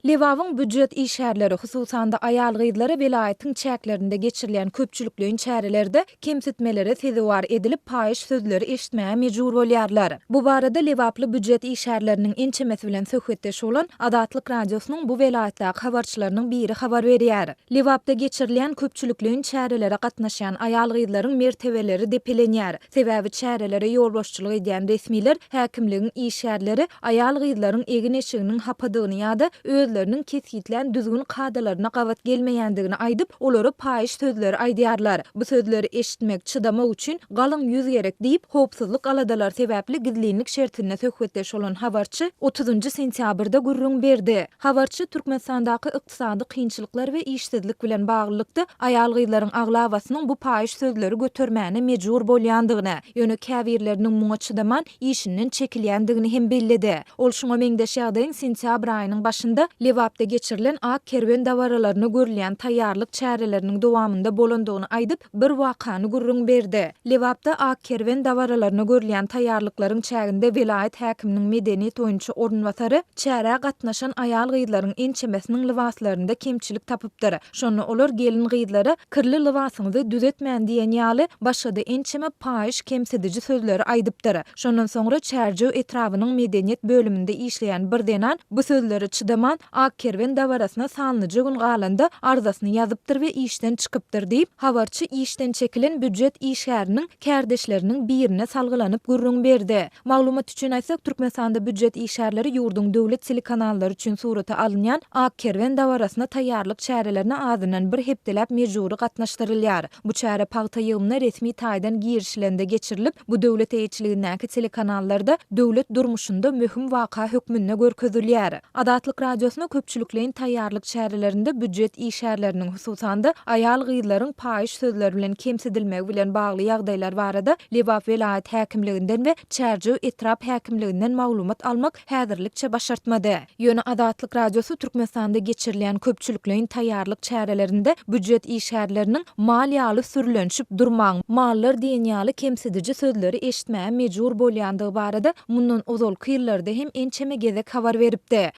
Lebabyň býujet işgärleri, hususan-da aýal-gyzlary welaýatyň çäklerinde geçirilýän köpçülikleýin çärelerde kemsitmelere sezewar edilip, paýyş sözleri eşitmäge mejbur bolýarlar. Bu barada lebaply býujet işgärleriniň ençemesi bilen söhbetdeş bolan Azatlyk Radiosynyň bu welaýatdaky habarçylarynyň biri habar berýär. Lebapda geçirilýän köpçülikleýin çärelere gatnaşýan aýal-gyzlaryň mertebeleri depelenýär. Sebäbi çärelere ýolbaşçylyk edýän resmiler, häkimligiň işgärleri aýal-gyzlaryň egin-eşiginiň hapadygyny ýa-da özleriniň kesgitlän düzgün-kadalaryna gabat gelmeýändigini aýdyp, olara paýyş sözleri aýdýarlar. Bu sözleri eşitmek, çydamak üçin galyň ýüz gerek diýip, howpsuzlyk aladalary sebäpli gizlinlik şertinde söhbetdeş bolan habarçy otuzynjy sentýabrda gürrüň berdi. Habarçy Türkmenistandaky ykdysady kynçylyklar we işsizlik bilen baglylykda, aýal-gyzlaryň aglabasynyň bu paýyş sözleri götermäne mejbur bolýandygyny, ýöne käbirleriniň muňa çydaman, işinden çekilýändigini hem belledi. Ol şuňa meňzeş ýagdaýyň sentýabr aýynyň başynda Lebapda geçirilen Ak kerwen dabaralaryna görülýän taýýarlyk çäreleriniň dowamynda bolandygyny aýdyp, bir wakany gürrüň berdi. Lebapda Ak kerwen dabaralaryna görülýän taýýarlyklaryň çäginde welaýat häkiminiň medeniýet boýunça orunbasary çärä gatnaşan aýal-gyzlaryň ençemesiniň lybaslarynda kemçilik tapypdyr. Şonda olar gelin-gyzlara Kirli lybasyňyzy düzetmän diýen ýaly başga-da ençeme paýyş kemsidiji sözleri aýdypdyr. Şondan soňra Çärjew etrabynyň medeniýet bölüminde işleýän bir zenan bu sözlere çydaman, Ak kerwen dabarasyna sanlyja gün galanda arzasyny ýazypdyr we işden çykypdyr diýip, habarçy işden çekilen býujet işgäriniň kärdeşleriniň birine salgylanyp gürrüň berdi. Maglumat üçin aýtsak, Türkmenistanda býujet işgärleri ýurduň döwlet telekanallary üçin surata alynýan Ak kerwen dabarasyna taýýarlyk çärelerine azyndan bir hepdeläp mejbury gatnaşdyrylýar. Bu çäre pagta ýygymyna resmi taýdan girişilende geçirilip, bu döwlet eýeçiligindäki telekanallarda döwlet durmuşynda möhüm waka hökmünde görkezilýär. Azatlyk Radiosyna köpçülikleýin taýýarlyk çärelerinde býujet işgärleriniň, hususan-da, aýal-gyzlaryň paýyş sözler bilen kemsidilmegi bilen bagly ýagdaýlar barada Lebap welaýat häkimliginden we Çärjew etrap häkimliginden maglumat almak häzirlikçe başartmady. Ýöne Azatlyk Radiosy Türkmenistanda geçirilýän köpçülikleýin taýýarlyk çärelerinde býujet işgärleriniň mal ýaly sürlenişip durmaň, mallar diýen ýaly kemsidiji sözleri eşitmäge mejbur bolýandygy barada mundan ozalky ýyllarda hem ençeme gezek habar beripdi.